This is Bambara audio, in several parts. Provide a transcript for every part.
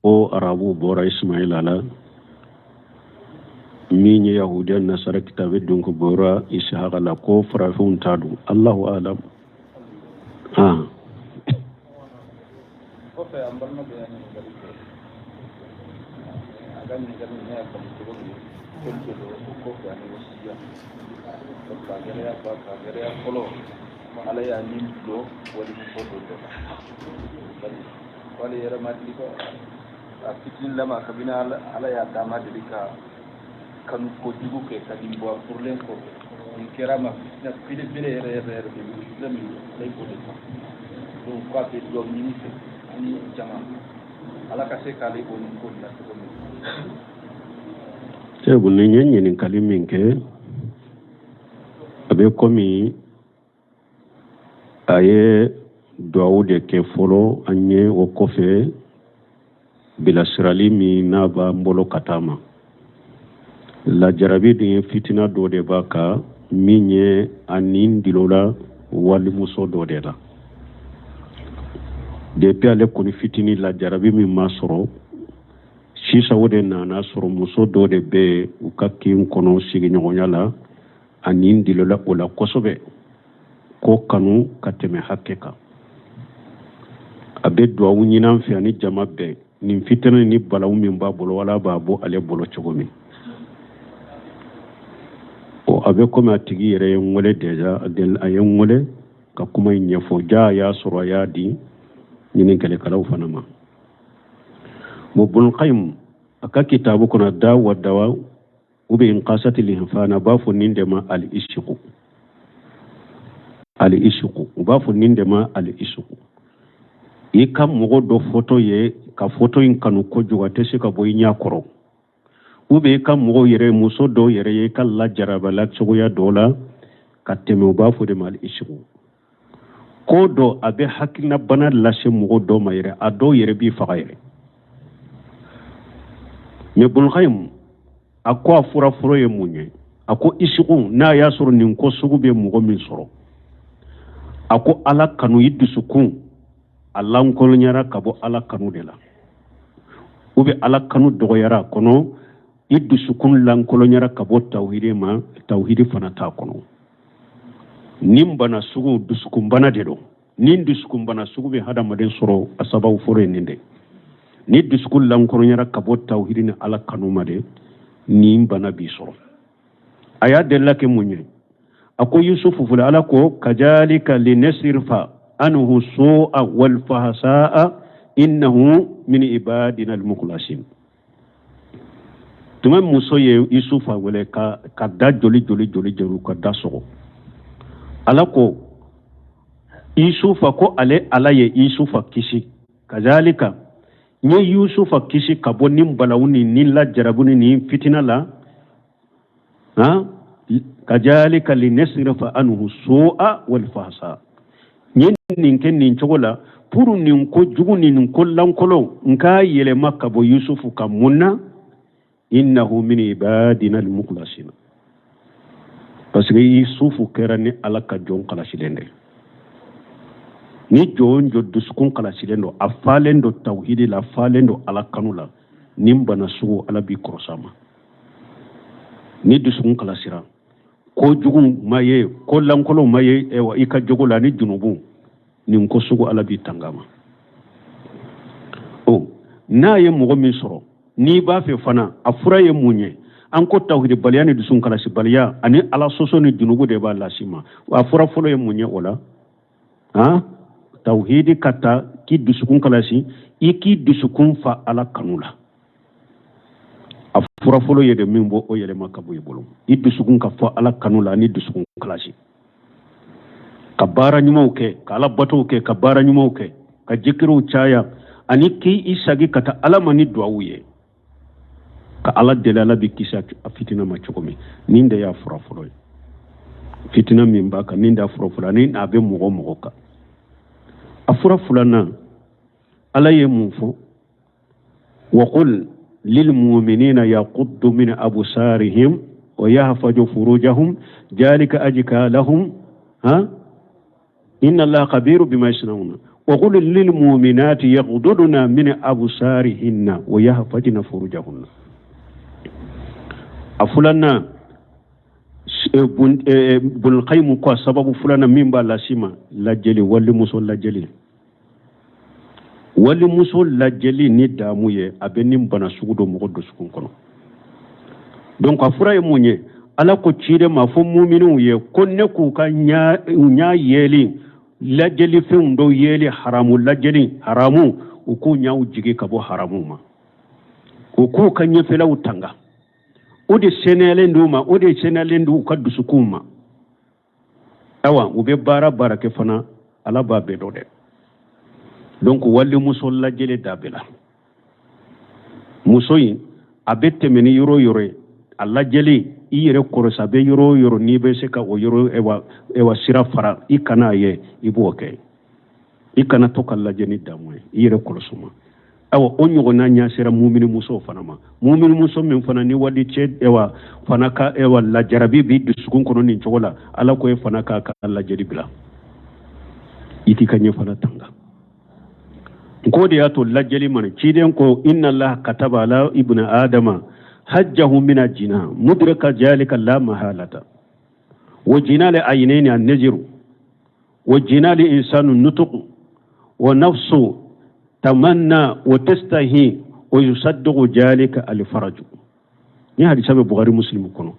Ko arabuw bɔra ismaila la, min ye yahudiya nasara kitabe dun ko bɔra isihaka la, ko farafinw ta don. Allahu alam. Ah. Kɔfɛ, an balima dɔ y'a ɲininkali kɛ. A ka ɲininkali, ne y'a faamu cogo min, fɛn dɔ don o kɔfɛ ani wasiya sabula gɛlɛya b'a kan. Gɛlɛya fɔlɔ, Ala y'a ni dulon walimuso dɔ de la, bari k'ale yɛrɛ ma deli ka a fitinin lama, kabini Ala y'a d'a ma deli ka kanu kojugu kɛ ka nin bɔ a furulen kɔfɛ. Nin kɛra a ma fitina belebele yɛrɛ yɛrɛ yɛrɛ de, fitina min ala b'o de kan. Donc k'a bɛ dɔ ɲini fɛ ani jama, Ala ka se k'ale bɔ nin ko in na cogo min. Seku, nin ye ɲininkali min kɛ, a bɛ komi a ye duwawu de kɛ fɔlɔ an ye. O kɔfɛ, bilasirali min n'a b'an bolo ka taa ma, lajarabi dun ye fitina dɔ de b'a kan, min ye a nin dilola walimuso dɔ de la. Depuis ale kɔni fitini, lajarabi min ma sɔrɔ, sisan o de nana sɔrɔ muso dɔ de bɛ u ka kin kɔnɔ sigiɲɔgɔnya la. A nin dilola o la kosɛbɛ, ko kanu ka tɛmɛ hakɛ kan. A bɛ duwawu ɲini an fɛ ani jama bɛɛ, nin fitina ni balawu min b'a bolo, Ala b'a bɔ ale bolo cogo min. O a bɛ komi a tigi yɛrɛ ye n wele déjà, a ye n wele ka kuma in ɲɛfɔ. Ja a y'a sɔrɔ a y'a di ɲininkalikɛlaw fana ma. Bon, Bunukayim a ka kitabu kɔnɔ, Da wa Dawa u bɛ Igasatil Lahfan, a b'a fɔ nin de ma al isiku. Al isiku, u b'a fɔ nin de ma al isiku. I ka mɔgɔ dɔ foto ye, ka foto in kanu kojugu, a tɛ se ka bɔ i ɲɛ kɔrɔ. U bɛ i ka mɔgɔw yɛrɛ, muso dɔw yɛrɛ ye, i ka lajarabala cogoya dɔ la ka tɛmɛ, u b'a fɔ de ma al isiku. Ko dɔ a bɛ hakilinabana lase mɔgɔ dɔ ma yɛrɛ, a dɔw yɛrɛ b'i faga yɛrɛ. Mais Bunukayim a ko a fura fɔlɔ ye mun ye? A ko isiku, n'a y'a sɔrɔ nin ko sugu bɛ mɔgɔ min sɔrɔ, a ko Ala kanu, i dusukun a lankolonyara ka bɔ Ala kanu de la, u bɛ Ala kanu dɔgɔyara a kɔnɔ, i dusukun lankolonyara ka bɔ tawhidi ma, tawhidi fana t'a kɔnɔ. Nin bana sugu dusukunbana de don. Nin dusukunbana sugu bɛ hadamaden sɔrɔ, a sababu fɔlɔ ye nin de. Ni dusukun lankolonyara ka bɔ tawhidi ni Ala kanu ma de, nin bana b'i sɔrɔ. A y'a delila kɛ mun ye? A ko Yusufu filɛ, Ala ko kajalika linesirifa anhu su'a wal fahsa'a innahu min ibadina almukhlasin. Tuma muso ye Yusufa wele ka da joli joli joli joli ka da sɔgɔ, Ala ko Yusufa ko ale Ala ye Yusufa kisi. Kazalika, n ye Yusufa kisi ka bɔ nin balawu ni nin lajarabu ni nin fitina la. Han, kajalika linesirifa anhu su'a wal fahsa, n ye nin kɛ nin cogo la pour nin ko jugu ni nin ko lankolon, n k'a yɛlɛma ka bɔ Yusufu kan. Mun na? Innahu min ibadina almukhlasina, parce que Yusufu kɛra ni Ala ka jɔn kalasilen de. Ni jɔn jɔ dusukun kalasilen don, a falen don tawhidi la, a falen don Ala kanu la, nin bana sugu, Ala b'i kɔrɔsa ma. Ni dusukun kalasira, ko jugu ma ye, ko lankolon ma ye i ka jogo la, ni junubu nin ko sugu, Ala b'i tanga ma. O n'a ye mɔgɔ min sɔrɔ, n'i b'a fɛ fana, a fura ye mun ye? An ko tawhidibaliya ni dusukun kalasibaliya ani Ala sɔsɔ ni junubu de b'a lasi ma. A fura fɔlɔ ye mun ye o la? Han, tawhidi ka ta k'i dusukun kalasi, i k'i dusukun fa Ala kanu la. A fura fɔlɔ ye de min b'o o yɛlɛma ka bɔ i bolo, i dusukun ka fa Ala kanu la ani dusukun kalasi, ka baara ɲumanw kɛ, ka Ala batow kɛ, ka baara ɲumanw kɛ, ka jikiriw caya, ani k'i sagi ka taa Ala ma ni duwawu ye, ka Ala deli, Ala b'i kisi a fitina ma cogo min. Nin de y'a fura fɔlɔ ye. Fitina min b'a kan, nin de y'a fura fɔlɔ, ani a bɛ mɔgɔ mɔgɔ kan. A fura filanan, Ala ye mun fɔ? Waqul lilmuminina yaquddu min absarihim wa yahfazu furujahum jalika ajka lahum ha inna Allaha khabiru bima yasnauna. Wa qul lil mu'minati yaghdudna min absarihinna wa yahfazna furujahunna. A filanan, Ibnul Qayyim ko a sababu filanan min b'a las'i ma, lajɛli, walimuso lajɛli. Walimuso lajɛli ni damu ye, a bɛ nin bana sugu don mɔgɔ dusukun kɔnɔ. Donc a fura ye mun ye? Ala ko ciden ma fɔ muminiw ye ko ne k'u ka ɲa yeli lajɛlifɛnw dɔw yeli haramu, lajɛli haramu, u k'u ɲaw jigi ka bɔ haramu ma, u k'u ka ɲɛfɛlaw tanga. O de sɛnɛyalen d'u ma, o de sɛnɛyalen d'u ka dusukunw ma. Awa, u bɛ baara baara kɛ fana, Ala b'a bɛɛ dɔn dɛ. Donc walimuso lajɛli dabila. Muso in a bɛ tɛmɛ ni yɔrɔ o yɔrɔ ye, a lajɛli, i yɛrɛ kɔrɔsi, a bɛ yɔrɔ o yɔrɔ, n'i bɛ se ka o yɔrɔ ewa sira fara i kana a ye, i b'o kɛ. I kana to ka lajɛ ni damu ye, i yɛrɛ kɔlɔsi ma. Awa, o ɲɔgɔnna ɲɛ sera mumini musow fana ma. Mumini muso min fana ni wali cɛ ewa fana ka ewa lajarabi b'i dusukun kɔnɔ nin cogo la, Ala ko e fana k'a ka lajɛli bila, i k'i ka ɲɛfɛla tanga. Ko de y'a to lajɛli man, ciden ko inna allaha kataba ala ibn adama hajjahu mina jina mudraka jalika la mahalata wa jina li aynaini an naziru wa jina li insanu nutuq wa nafsu tamanna wa tastahi wa yusaddiqu jalika al faraju. Ni hadisa bɛ Bukhari Muslim kɔnɔ.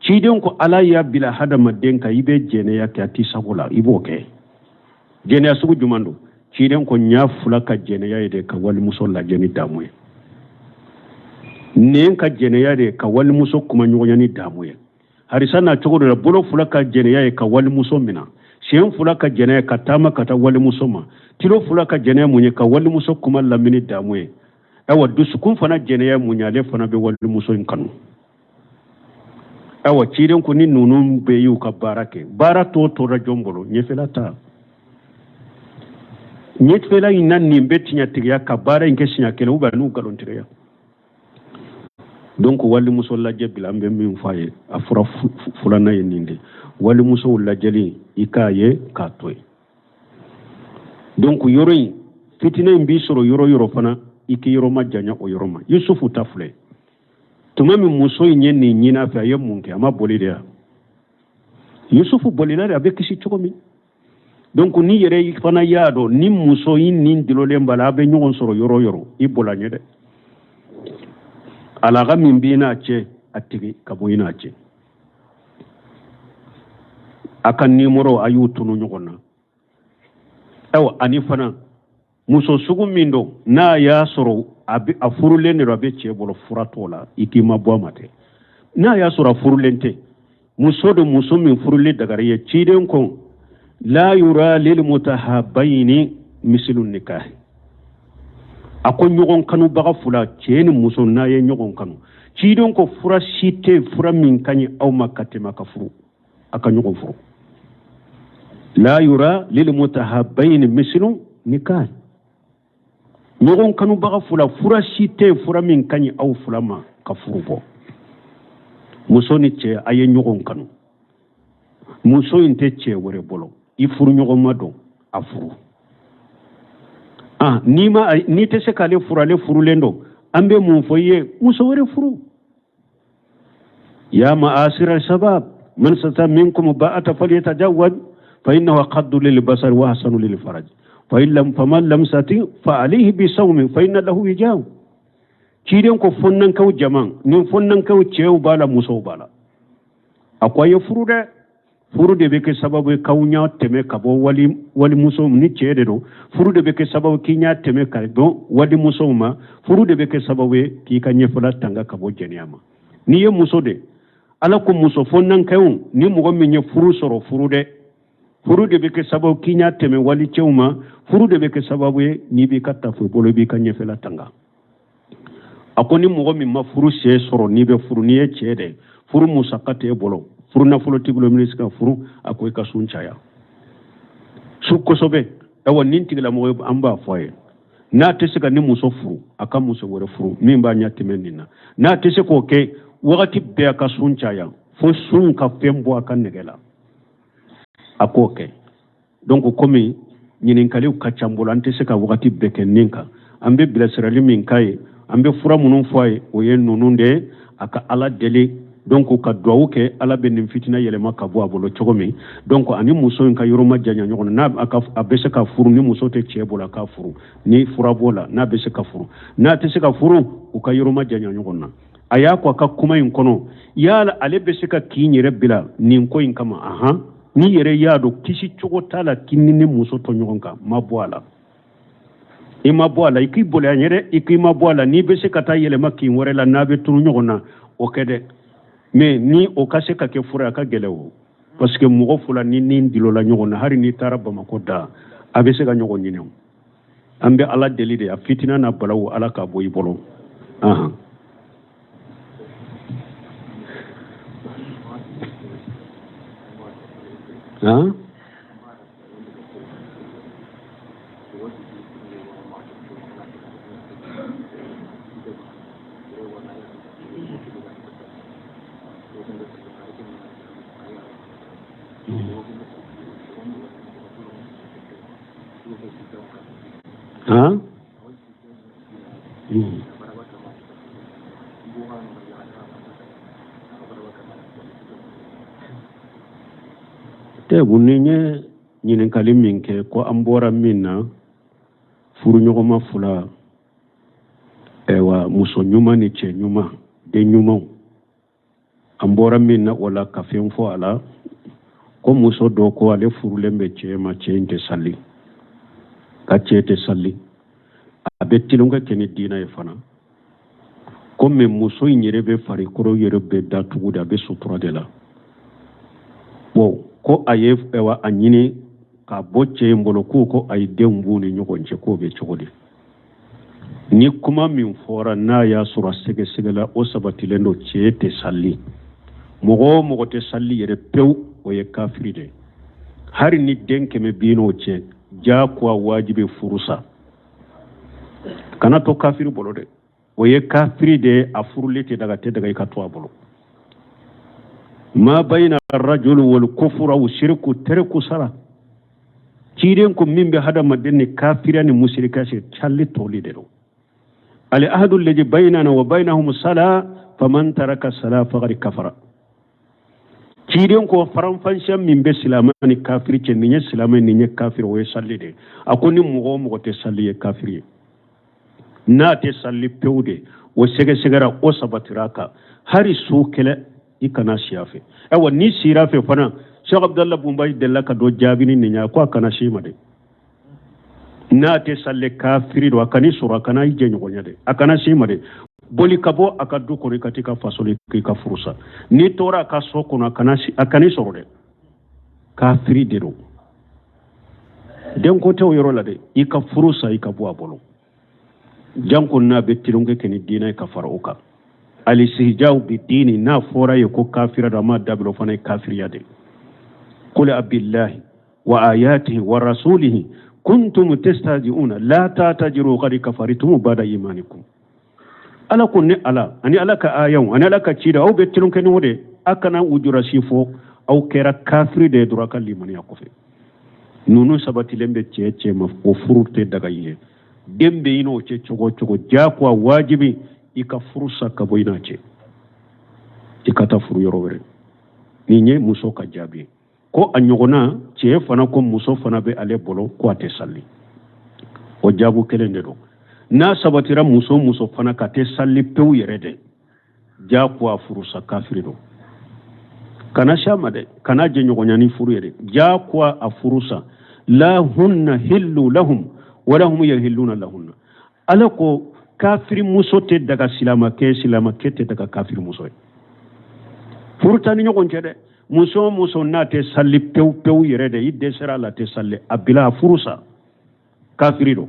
Ciden ko Ala y'a bila hadamaden kan, i bɛ jɛnɛya kɛ, a t'i sago la, i b'o kɛ. Jɛnɛya sugu jumɛn don? Ciden ko ɲa fila ka jɛnɛya ye de ka walimuso lajɛ ni damu ye, nɛn ka jɛnɛya de ka walimuso kuma ɲɔgɔnya ni damu ye. Hadisa na cogo dɔ la, bolo fila ka jɛnɛya ye ka walimuso minɛ, sen fila ka jɛnɛya ka taama ka taa walimuso ma, tulo fila ka jɛnɛya mun ye? Ka walimuso kuma lamɛn ni damu ye. Awa, dusukun fana jɛnɛya mun ye? Ale fana bɛ walimuso in kanu. Awa, ciden ko ni ninnu bɛɛ y'u ka baara kɛ, baara tɔ tora jɔn bolo? Ɲɛfɛla ta. Ɲɛfɛla in na, nin bɛ tiɲɛtigiya ka baara in kɛ siɲɛ kelen, ou bien n'u nkalontigiya. Donc walimuso lajɛ bila, an bɛ min fɔ a ye, a fura filanan ye nin de: walimusow lajɛli, i k'a ye k'a to yen. Donc yɔrɔ in fitinɛ in b'i sɔrɔ yɔrɔ yɔrɔ fana, i k'i yɔrɔ ma janya o yɔrɔ ma. Yusufu ta filɛ, tuma min muso in ye nin ɲini a fɛ, a ye mun kɛ? A ma boli de ya? Yusufu bolila de, a bɛ kisi cogo min. Donc n'i yɛrɛ fana y'a dɔn ni muso in nin dulonlen b'a la, a bɛ ɲɔgɔn sɔrɔ yɔrɔ o yɔrɔ, i bol'a ɲɛ dɛ. Alaga min b'i n'a cɛ, a tigɛ ka bɔ i n'a cɛ. A ka nimɔrɔ, a y'u tunu ɲɔgɔn na. Ayiwa, ani fana muso sugu min don, n'a y'a sɔrɔ a furulen de don, a bɛ cɛ bolo, fura t'o la, i k'i ma bɔ a ma tɛ. N'a y'a sɔrɔ a furulen tɛ, muso don, muso min furulen dagara ye, ciden ko la yura lil mutahabayini misilu nikah. A ko ɲɔgɔn kanubaga fila, cɛ ni muso, n'a ye ɲɔgɔn kanu, ciden ko fura si tɛ fura min ka ɲi aw ma ka tɛmɛ a ka furu, a ka ɲɔgɔn furu. La yura lil mutahabayini misilu nikah. Ɲɔgɔn kanubaga fila, fura si tɛ fura min ka ɲi aw fila ma ka furu bɔ. Muso ni cɛ, a ye ɲɔgɔn kanu, muso in tɛ cɛ wɛrɛ bolo, i furu ɲɔgɔn ma don, a furu. Ah, n'i ma, n'i tɛ se k'ale furu, ale furulen don, an bɛ mun fɔ i ye? Muso wɛrɛ furu. Ya ma'asira shabab, man sata minkum ba'ata falyatajawwaj fa innahu aqaddu lil basar wa ahsanu lil faraj, fa in lam faman lam sati fa alayhi bi sawmi fa inna lahu wijaw. Ciden ko fonnankaw jama, nin fonnankaw cɛw b'a la, musow b'a la, a ko a ye furu dɛ. Furu de bɛ kɛ sababu ye k'aw ɲɛ tɛmɛ ka bɔ walimusow ni cɛ de don. Furu de bɛ kɛ sababu k'i ɲɛ tɛmɛ ka bɔ walimusow ma. Furu de bɛ kɛ sababu ye k'i ka ɲɛfɛla tanga ka bɔ jɛnɛya ma. N'i ye muso de, Ala ko muso fonnankaw, ni mɔgɔ min ye furu sɔrɔ, furu dɛ. Furu de bɛ kɛ sababu k'i ɲɛ tɛmɛ walicɛw ma. Furu de bɛ kɛ sababu ye n'i b'i ka tafe bolo, i b'i ka ɲɛfɛla tanga. A ko ni mɔgɔ min ma furu sen sɔrɔ, n'i bɛ furu, n'i ye cɛ dɛ, furu musaka t'e bolo, furu nafolo t'i bolo min bɛ se ka furu, a ko i ka sun caya, sun kosɛbɛ. Awa, nin tigilamɔgɔ, an b'a fɔ a ye, n'a tɛ se ka ni muso furu, a ka muso wɛrɛ furu min b'a ɲɛ tɛmɛ nin na. N'a tɛ se k'o kɛ, wagati bɛɛ a ka sun caya fo sun ka fɛn bɔ a ka nɛgɛ la, a k'o kɛ. Donc komi Ɲininkaliw ka ca n bolo, an tɛ se ka wagati bɛɛ kɛ nin kan. An bɛ bilasirali min k'a ye, an bɛ fura minnu fɔ a ye, o ye ninnu de ye. A ka Ala deli, donc ka duwawu kɛ, Ala bɛ nin fitina yɛlɛma ka bɔ a bolo cogo min. Donc ani muso in ka yɔrɔ majanya ɲɔgɔn na. N'a a bɛ se ka furu, ni muso tɛ cɛ bolo, a ka furu. Ni fura b'o la, n'a bɛ se ka furu. N'a tɛ se ka furu, u ka yɔrɔ majanya ɲɔgɔn na. A y'a ko a ka kuma in kɔnɔ, yala ale bɛ se ka k'i yɛrɛ bila nin ko in kama? Ahan, n'i yɛrɛ y'a dɔn kisi cogo t'a la k'i ni ni muso to ɲɔgɔn kan, ma bɔ a la, i ma bɔ a la, i k'i boli a ɲɛ dɛ, i k'i ma bɔ a la. N'i bɛ se ka taa yɛlɛma kin wɛrɛ la, n'a bɛ tunu ɲɔgɔn na, o kɛ dɛ. Mais ni o ka se ka kɛ fura, a ka gɛlɛ o, parce que mɔgɔ fila ni ni dilɔla ɲɔgɔn na, hali n'i taara Bamakɔ da, a bɛ se ka ɲɔgɔn ɲini o. An bɛ Ala deli de, a fitina n'a balawu, Ala k'a bɔ i bolo. Ahan. Han? Han? Tɛbu ni ye ɲininkali min kɛ ko an bɔra min na, furuɲɔgɔnma fila, ayiwa, muso ɲuman ni cɛ ɲuman, den ɲumanw, an bɔra min na o la ka fɛn fɔ a la ko muso dɔ ko ale furulen bɛ cɛ ma, cɛ in tɛ sali, ka cɛ tɛ sali, a bɛ tulonkɛ kɛ ni diinɛ ye fana. Komi muso in yɛrɛ bɛ farikolo yɛrɛ bɛɛ datugu de, a bɛ sutura de la. Bon, ko a ye a ɲini ka bɔ cɛ in bolo, k'u ko a ye denw b'u ni ɲɔgɔn cɛ, k'o bɛ cogo di? Ni kuma min fɔra, n'a y'a sɔrɔ a sɛgɛsɛgɛla, o sabatilen don, cɛ tɛ sali. Mɔgɔ o mɔgɔ tɛ sali yɛrɛ pewu, o ye kafiri de ye. Hali ni den 100 b'i n'o cɛ, jagoya wajibi furu sa, kana to kafiri bolo dɛ. O ye kafiri de ye, a furulen tɛ daga, tɛ daga i ka to a bolo. Ma bayina rajulu wal kufuru aw shirku tariku sala. Ciden ko min bɛ hadamaden ni kafiriya ni musirika cɛ, sali toli de don. Al ahadu alladhi bainana wa bainahum sala faman taraka sala faqad kafara. Ciden ko faranfansiya min bɛ silamɛ ni kafiri cɛ, nin ye silamɛ, nin ye kafiri, o ye sali de ye. A ko ni mɔgɔ o mɔgɔ tɛ sali ye kafiri ye. N'a tɛ sali pewu de, o sɛgɛsɛgɛra, o sabatira a kan, hali su kelen i kana si a fɛ. Ayiwa, n'i sira a fɛ fana, Cheikh Abdallah Bumbayi delila ka dɔ jaabi ni nin ye, ko a kana si ma dɛ. N'a tɛ sali, kafiri don, a kan'i sɔrɔ, a kana i jɛɲɔgɔnya dɛ, a kana si ma dɛ. Boli ka bɔ a ka du kɔnɔ, i ka t'i ka faso la, k'i ka furu sa. N'i tora a ka so kɔnɔ, a kana a kan'i sɔrɔ dɛ, kafiri de don. Denko tɛ o yɔrɔ la dɛ, i ka furu sa, i ka bɔ a bolo. Janko n'a bɛ tulonkɛ kɛ ni diinɛ ye ka fara o kan. Alistihzau bi dini, n'a fɔra ye ko kafira don, a m'a dabila, o fana ye kafiriya de. Kul abillahi wa ayatihi wa rasulihi kuntum tastahzi'una la ta'taziru qad kafartum ba'da imanikum. Ala ko ne Ala ani Ala ka ayaw ani Ala ka cida, aw bɛ tulon kɛ ni o de, a kana ujura si fɔ, aw kɛra kafiri de ye dɔrɔn a ka limaniya kɔfɛ. Ninnu sabatilen bɛ cɛ cɛ ma, o furu tɛ daga i ye. Den bɛ i n'o cɛ cogo o cogo, jagoya wajibi i ka furu sa ka bɔ i n'a cɛ, i ka taa furu yɔrɔ wɛrɛ. Nin ye muso ka jaabi ye. Ko a ɲɔgɔnna cɛ fana ko muso fana bɛ ale bolo, ko a tɛ sali, o jaabu kelen de don. N'a sabatira muso muso fana ka tɛ sali pewu yɛrɛ de, jagoya furu sa, kafiri don, kana s'a ma dɛ, kana jɛɲɔgɔnya ni furu ye dɛ, jagoya a furu sa. La hunna hillu lahum wala hum yahilluna lahunna. Ala ko kafiri muso tɛ daga silamakɛ, silamakɛ tɛ daga kafiri muso ye. Furu t'an ni ɲɔgɔn cɛ dɛ. Muso o muso n'a tɛ sali pewu pewu yɛrɛ de, i dɛsɛra a la, tɛ sali, a bila, a furu sa, kafiri don,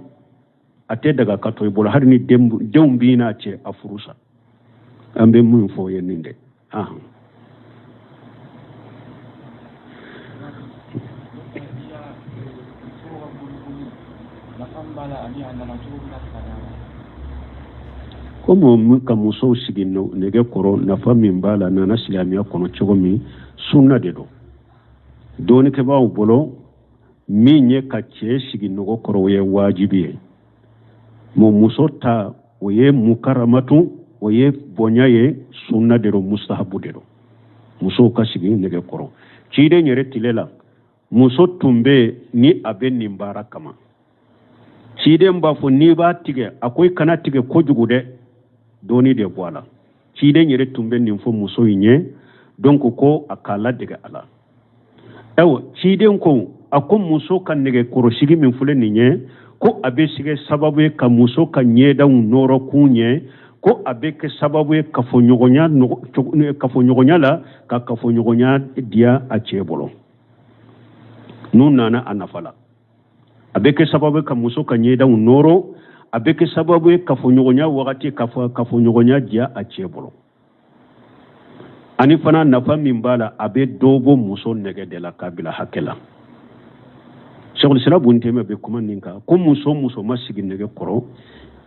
a tɛ daga ka to i bolo, hali ni denw b'i n'a cɛ, a furu sa. An bɛ mun fɔ ye nin de. Ahan. Komi ka musow sigi nɛgɛ kɔrɔ, nafa min b'a la, nana silamɛya kɔnɔ cogo min, sunna de don dɔɔnikɛbaaw bolo. Min ye ka cɛ sigi nɛgɛ kɔrɔ, o ye wajibi ye. Mo muso ta, o ye mukaramatu, o ye bonya ye, sunna de don, mustahabu de don, musow ka sigi nɛgɛ kɔrɔ. Ciden yɛrɛ tile la, muso tun bɛ ni a bɛ nin baara kama. Ciden b'a fɔ n'i b'a tigɛ, a ko i kana tigɛ kojugu dɛ, dɔɔni de bɔ a la. Ciden yɛrɛ tun bɛ nin fɔ muso in ye, donc ko a k'a ladege a la. Ayiwa, ciden ko, a ko muso ka nɛgɛkɔrɔsigi min filɛ nin ye, ko a bɛ se kɛ sababu ye ka muso ka ɲɛdaw nɔrɔ kun ye, ko a bɛ kɛ sababu ye kafoɲɔgɔnya la, ka kafoɲɔgɔnya diya a cɛ bolo n'u nana a nafa la. A bɛ kɛ sababu ye ka muso ka ɲɛdaw nɔrɔ, a bɛ kɛ sababu ye kafoɲɔgɔnya wagati kafoɲɔgɔnya diya a cɛ bolo. Ani fana, nafa min b'a la, a bɛ dɔ bɔ muso nɛgɛ de la k'a bila hakɛ la. Sɛkulisila bun Tɛmɛ bɛ kuma nin kan ko muso muso ma sigi nɛgɛ kɔrɔ,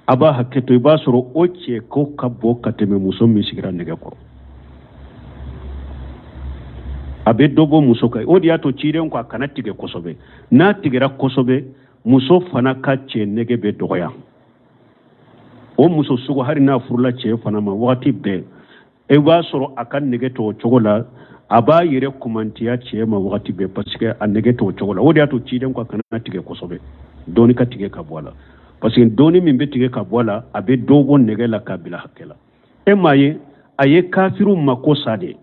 a b'a hakɛ to, i b'a sɔrɔ o cɛ ko ka bɔ ka tɛmɛ muso min sigira nɛgɛ kɔrɔ. A bɛ dɔ bɔ muso kan. O de y'a to ciden ko a kana tigɛ kosɛbɛ. N'a tigɛra kosɛbɛ, muso fana ka cɛ nɛgɛ bɛ dɔgɔya. O muso sugu, hali n'a furula cɛ fana ma, wagati bɛɛ i b'a sɔrɔ a ka nɛgɛ t'o cogo la. A b'a yɛrɛ kumantiya cɛ ma wagati bɛɛ, parce que a nɛgɛ t'o cogo la. O de y'a to ciden ko a kana tigɛ kosɛbɛ, dɔɔni ka tigɛ ka bɔ a la, parce que dɔɔni min bɛ tigɛ ka bɔ a la, a bɛ dɔ bɔ nɛgɛ la k'a bila hakɛ la. E m'a ye, a ye kafiriw mako sa de.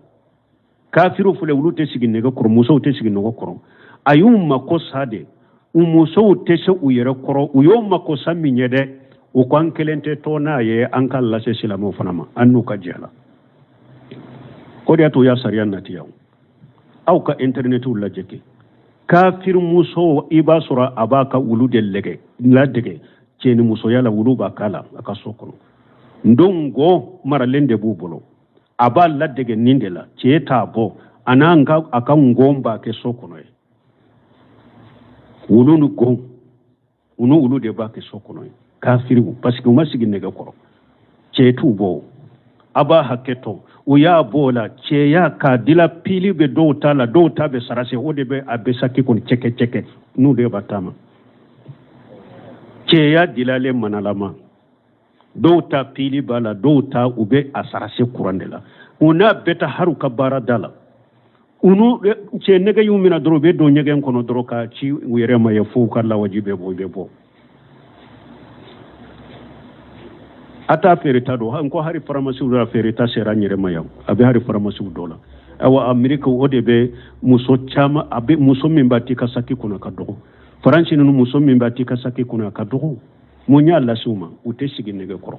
Kafiriw filɛ, olu tɛ sigi nɛgɛ kɔrɔ, musow tɛ sigi nɛgɛ kɔrɔ. A y'u mako sa de. U musow tɛ se u yɛrɛ kɔrɔ. U y'o mako sa min ye dɛ, u ko an kelen tɛ to n'a ye, an ka lase silamɛw fana ma, an n'u ka jɛ la. O de y'a to u y'a sariya nati yan. Aw ka intɛrinɛtiw lajɛ kɛ, kafiri muso, i b'a sɔrɔ a b'a ka wulu de lɛgɛ ladege cɛ ni musoya la. Wulu b'a k'a la a ka so kɔnɔ, ndongo maralen de b'u bolo. A b'a ladege nin de la, cɛ t'a bɔ, a n'a ka a ka ngon b'a kɛ so kɔnɔ ye. Wulu ni gon, u ni wulu de b'a kɛ so kɔnɔ ye, kafiriw, parce que u ma sigi nɛgɛ kɔrɔ, cɛ t'u bɔ. A b'a hakɛ to, u y'a bɔ o la, cɛya k'a dila pili bɛ dɔw ta la, dɔw ta bɛ sarase, o de bɛ a bɛ saki kɔni cɛkɛ cɛkɛ n'u de b'a taama. Cɛya dilalen manalama, dɔw ta pili b'a la, dɔw ta u bɛ a sarase kuran de la. U n'a bɛɛ ta hali u ka baara da la, u n'u cɛ nɛgɛ y'u minɛ dɔrɔn, u bɛ don ɲɛgɛn kɔnɔ dɔrɔn ka ci u yɛrɛ ma ye, fo u ka lawaji bɛ bɔ, u bɛ bɔ. A t'a feereta dɔn n ko hali faramasiw la, feereta sera n yɛrɛ ma yan, a bɛ hali faramasiw dɔ la. Awa, Ameriki, o de bɛ muso caman, a bɛ muso min b'a t'i ka saki kɔnɔ, a ka dɔgɔ. Faransi ninnu, muso min b'a t'i ka saki kɔnɔ, a ka dɔgɔ. Mun y'a lase u ma? U tɛ sigi nɛgɛ kɔrɔ.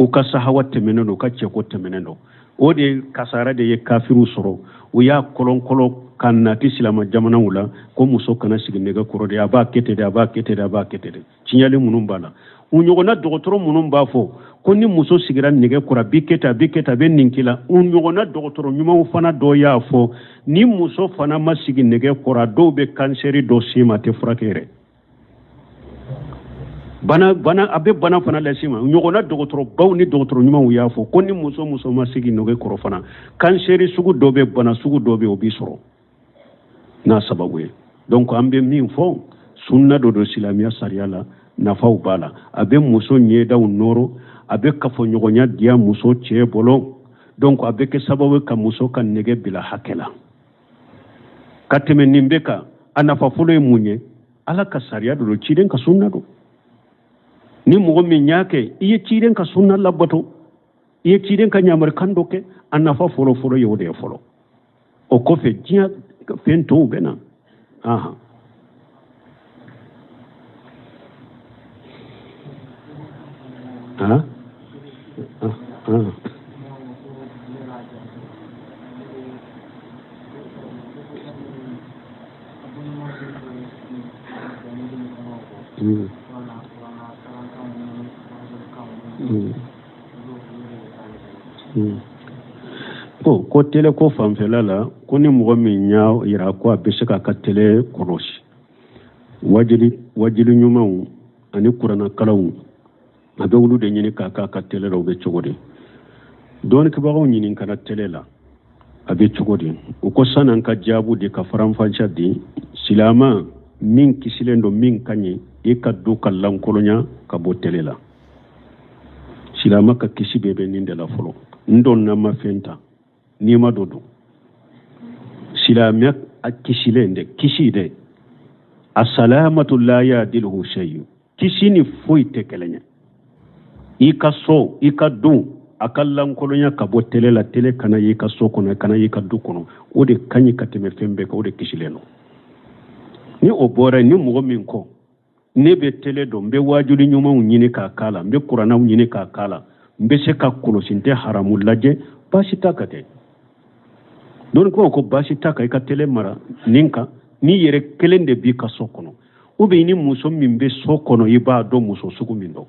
U ka sahawa tɛmɛnen don, u ka cɛko tɛmɛnen don. O de kasara de ye kafiriw sɔrɔ. U y'a kɔlɔnkɔlɔ ka nati silama jamanaw la ko muso kana sigi nɛgɛ kɔrɔ de, a b'a kɛ ten de, a b'a kɛ ten de, a b'a kɛ ten de. Tiɲɛli minnu b'a la, u ɲɔgɔnna dɔgɔtɔrɔ minnu b'a fɔ ko ni muso sigira nɛgɛ kɔrɔ, a b'i kɛ ten, a b'i kɛ ten, a bɛ nin k'i la, u ɲɔgɔnna dɔgɔtɔrɔ ɲumanw fana dɔ y'a fɔ ni muso fana ma sigi nɛgɛ kɔrɔ, a dɔw bɛ kansɛri dɔ s'i ma, a tɛ furakɛ yɛrɛ. Bana bana, a bɛ bana fana lase ma. Ɲɔgɔnna dɔgɔtɔrɔbaw ni dɔgɔtɔrɔ ɲumanw y'a fɔ ko ni muso ma sigi nɛgɛ kɔrɔ fana, kansɛri sugu dɔ bɛ, bana sugu dɔ bɛ, o b'i sɔrɔ n'a sababu ye. Donc an bɛ min fɔ, sunna dɔ don silamɛya sariya la, nafaw b'a la. A bɛ muso ɲɛdaw nɔrɔ, a bɛ kafoɲɔgɔnya diya muso cɛ bolo. Donc a bɛ kɛ sababu ye ka muso ka nɛgɛ bila hakɛ la. Ka tɛmɛ nin bɛɛ kan, a nafa fɔlɔ ye mun ye? Ala ka sariya dɔ don, ciden ka sunna don. Ni mɔgɔ min y'a kɛ, i ye ciden ka sunna labato, i ye ciden ka ɲamarikan dɔ kɛ. A nafa fɔlɔ fɔlɔ ye o de ye fɔlɔ. O kɔfɛ, diɲɛ fɛn tɔw bɛ na. Ahan, ah ah ah. Ko tele ko fanfɛla la, ko ni mɔgɔ min y'a yira ko a bɛ se k'a ka tele kɔlɔsi, wajuli wajuli ɲumanw ani kuranakalanw, a bɛ olu de ɲini k'a k'a ka tele la, o bɛ cogo di? Dɔnnikɛbagaw ɲininkara tele la. A bɛ cogo di? U ko san'an ka jaabu di, ka faranfasiya di, silama min kisilen don, min ka ɲi, i ka du ka lankolonya ka bɔ tele la. Silama ka kisi bɛɛ bɛ nin de la fɔlɔ. N donna ma fɛn ta n'i ma dɔ don. Silamɛya a kisilen dɛ, kisi dɛ, asalamatu la yadiluhu shay'un, kisi ni foyi tɛ kelen ye. I ka so, i ka du, a ka lankolonya ka bɔ tele la. Tele kana y'i ka so kɔnɔ, kana y'i ka du kɔnɔ. O de ka ɲi ka tɛmɛ fɛn bɛɛ kan, o de kisilen don. Ni o bɔra, ni mɔgɔ min ko ne bɛ tele dɔn, n bɛ waajuli ɲumanw ɲini k'a k'a la, n bɛ kuranaw ɲini k'a k'a la, n bɛ se ka kɔlɔsi, n tɛ haramu lajɛ, baasi t'a kan tɛ. Dɔnni ko baasi t'a kan i ka tele mara nin kan, n'i yɛrɛ kelen de b'i ka so kɔnɔ, ou bien ni muso min bɛ so kɔnɔ, i b'a dɔn muso sugu min don,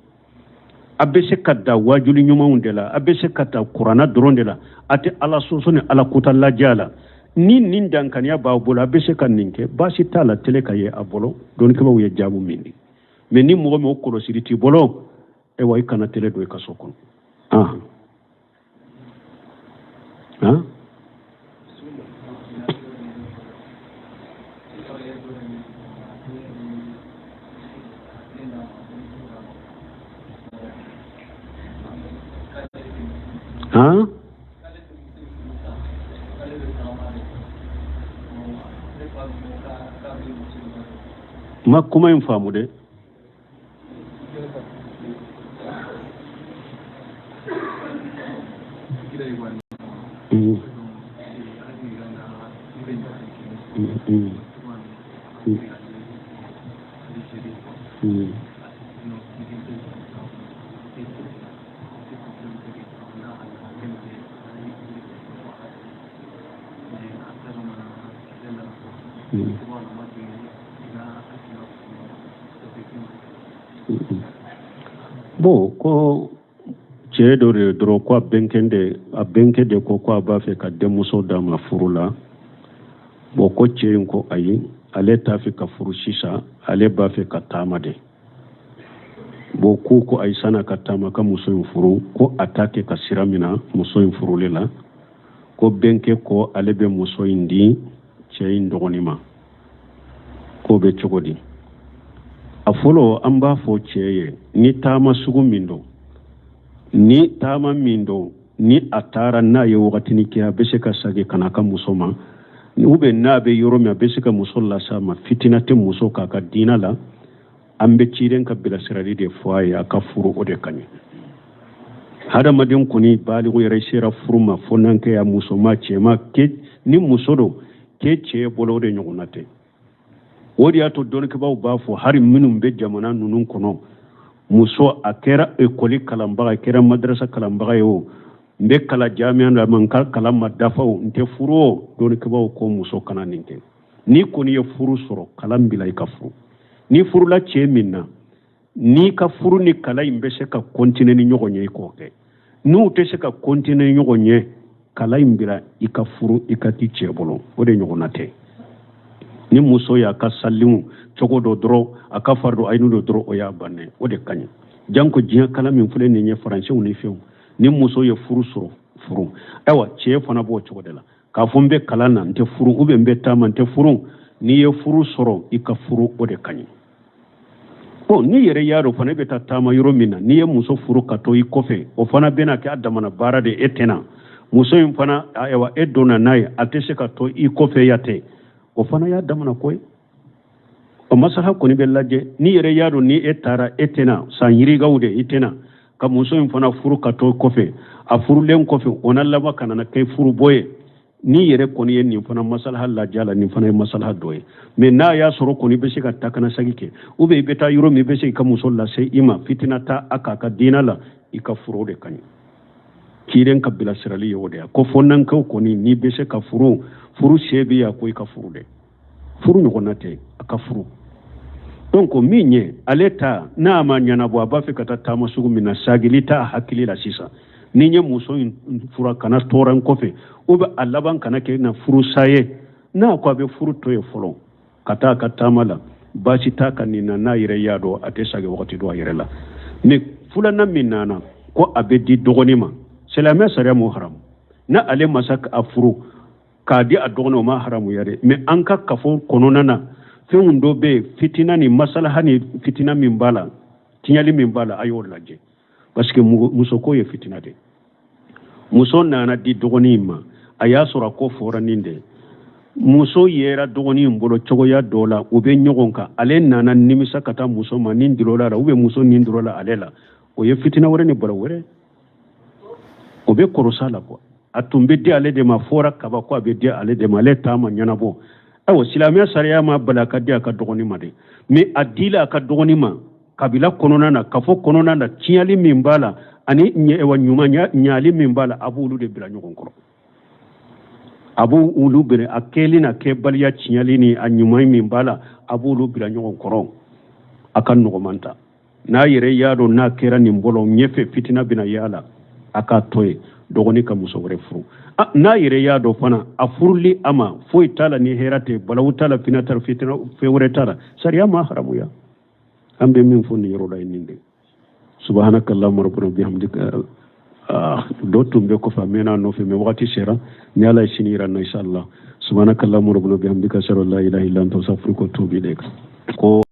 a bɛ se ka da waajuli ɲumanw de la, a bɛ se ka ta kuranna dɔrɔn de la, a tɛ Ala sɔsɔ ni Ala kuta lajɛ a la. Ni nin dankaniya b'aw bolo, a bɛ se ka nin kɛ, baasi t'a la tele ka ye a bolo. Dɔnnikɛbaaw ye jaabu min di. Mais ni mɔgɔ min o kɔlɔsili t'i bolo, ayiwa, i kana tele don i ka so kɔnɔ. Ah ah, han, ma kuma in faamu dɛ. Bon, ko cɛ dɔ de dɔrɔn ko a bɛnkɛ de ko ko a b'a fɛ ka denmuso d'a ma furu la. Bon, ko cɛ in ko ayi, ale t'a fɛ ka furu sisan, ale b'a fɛ ka taama de. Bon, ko ko ayi, san'a ka taama ka muso in furu, ko a t'a kɛ ka sira min na muso in furuli la. Ko bɛnkɛ ko ale bɛ muso in di cɛ in dɔgɔnin ma, k'o bɛ cogo di? A fɔlɔ, an b'a fɔ cɛ ye, ni taama sugu min don, ni taama min don, ni a taara n'a ye wagatinin kɛ, a bɛ se ka segin ka na a ka muso ma, ou bien n'a bɛ yɔrɔ min, a bɛ se ka muso lase a ma, fitina tɛ muso k'a ka diinɛ la, an bɛ ciden ka bilasirali de fɔ a ye, a ka furu, o de ka ɲi. Hadamaden kɔni baliku yɛrɛ sera furu ma, fo n'an kɛ ya musoma cɛma ke ni muso don ke cɛ bolo, o de ɲɔgɔnna tɛ. O de y'a to dɔnnikɛbaaw b'a fɔ, hali minnu bɛ jamana ninnu kɔnɔ, muso a kɛra ekɔli kalanbaga, a kɛra madarasa kalanbaga ye o, n bɛ kalan jamiya la, n ka kalan ma dafa o, n tɛ furu o, dɔnnikɛbaaw ko muso kana nin kɛ. N'i kɔni ye furu sɔrɔ, kalan bila, i ka furu. N'i furula cɛ min na, n'i ka furu ni kalan in bɛ se ka kɔntine ni ɲɔgɔn ye, i k'o kɛ. N'u tɛ se ka kɔntine ɲɔgɔn ye, kalan in bila, i ka furu, i ka k'i cɛ bolo, o de ɲɔgɔnna tɛ. Ni muso y'a ka saliw cogo dɔ dɔrɔn, a ka farido ayinu dɔ dɔrɔn, o y'a bannen, o de ka ɲi. Janko diɲɛ kalan min filɛ nin ye, faransɛw ni fɛnw, ni muso ye furu sɔrɔ, furu. Ayiwa, cɛ fana b'o cogo de la, k'a fɔ n bɛ kalan na, n tɛ furu, ou bien n bɛ taama, n tɛ furu. N'i ye furu sɔrɔ, i ka furu, o de ka ɲi. Bon, n'i yɛrɛ y'a dɔn fana i bɛ taa taama yɔrɔ min na, n'i ye muso furu ka to i kɔfɛ, o fana bɛna kɛ a damana baara de, e tɛna muso in fana, ayiwa, e donna n'a ye, a tɛ se ka to i kɔfɛ ya tɛ, o fana y'a damana ko ye. O masaha kɔni bɛ lajɛ. N'i yɛrɛ y'a dɔn ni e taara, e tɛna san yirigaw de, i tɛna ka muso in fana furu ka to kɔfɛ, a furulen kɔfɛ, o na laban ka na kɛ furubɔ ye. N'i yɛrɛ kɔni ye nin fana masalaha lajɛ la, nin fana ye masalaha dɔ ye. Mais n'a y'a sɔrɔ kɔni i bɛ se ka taa kana sagi kɛ, ou bien i bɛ taa yɔrɔ min, i bɛ se k'i ka muso lase i ma, fitina t'a a k'a ka diinɛ la, i ka furu, o de ka ɲi. Ciden ka bilasirali ye o de ye. Ko fo nankaw kɔni, n'i bɛ se ka furu, furu se bɛ yan, ko i ka furu dɛ, furu ɲɔgɔnna tɛ, a ka furu. Donc min ye ale ta, n'a ma ɲɛnabɔ, a b'a fɛ ka taa taama sugu min na, sagili t'a hakili la sisan. Ni n ye muso in furu, kana tɔɔrɔ n kɔfɛ, ou bien a laban kana kɛ na furusa ye. N'a ko a bɛ furu to yen fɔlɔ ka taa a ka taama la, baasi t'a ka nin na, n'a yɛrɛ y'a dɔn a tɛ sagi wagati dɔ a yɛrɛ la. Ni filanan min nana ko a bɛ di dɔgɔnin ma, silamɛ sariya m'o haramu. N'a ale ma se a furu, K'a di a dɔgɔnin, o ma haramuya dɛ. Mais an ka kafo kɔnɔna na, fɛnw dɔ bɛ yen, fitina ni masalaha ni fitina min b'a la, tiɲɛli min b'a la, a y'o lajɛ, parce que musoko ye fitina de. Muso nana di dɔgɔnin in ma, a y'a sɔrɔ a ko fɔra nin de. Muso yera dɔgɔnin in bolo cogoya dɔ la, u bɛ ɲɔgɔn kan, ale nana nimisa ka taa muso ma nin dɔrɔ la, ou bien muso nin dɔrɔ la ale la, o ye fitina wɛrɛ ni baro wɛrɛ, o bɛ kɔrɔsa la quoi. A tun bɛ di ale de ma, fɔra kaba ko a bɛ di ale de ma, ale t'a ma ɲɛnabɔ. Ayiwa, silamɛya sariya ma bali a ka di a ka dɔgɔnin ma dɛ, mais a dila a ka dɔgɔnin ma kabila kɔnɔna na, kafo kɔnɔna na, tiɲɛli min b'a la ani ɲuman ɲali min b'a la, a b'olu de bila ɲɔgɔn kɔrɔ. A b'olu bila a kɛli n'a kɛbaliya tiɲɛli ni a ɲuman min b'a la, a b'olu bila ɲɔgɔn kɔrɔ. A ka nɔgɔman ta, n'a yɛrɛ y'a dɔn n'a kɛra nin bolo ɲɛfɛ fitina bɛna y'a la, a k'a to yen, dɔgɔnin ka muso wɛrɛ furu. N'a yɛrɛ y'a dɔn fana a furuli a ma foyi t'a la ni hɛrɛ tɛ, balawu t'a la, fitina t'a la, fitina fɛn wɛrɛ t'a la, sariya ma haramuya. An bɛ min fɔ nin yɔrɔ la ye nin de. Subhanaka allahumma rabbana bihamdika. Dɔ tun bɛ kɔfɛ, a mɛnna a nɔfɛ, mais wagati sera. Ni Ala ye sini yira n na, inshallah. Subhanaka allahumma rabbana bihamdika, ashhadu an la ilaha illa anta, astaghfiruka wa atubu ilayk. Ko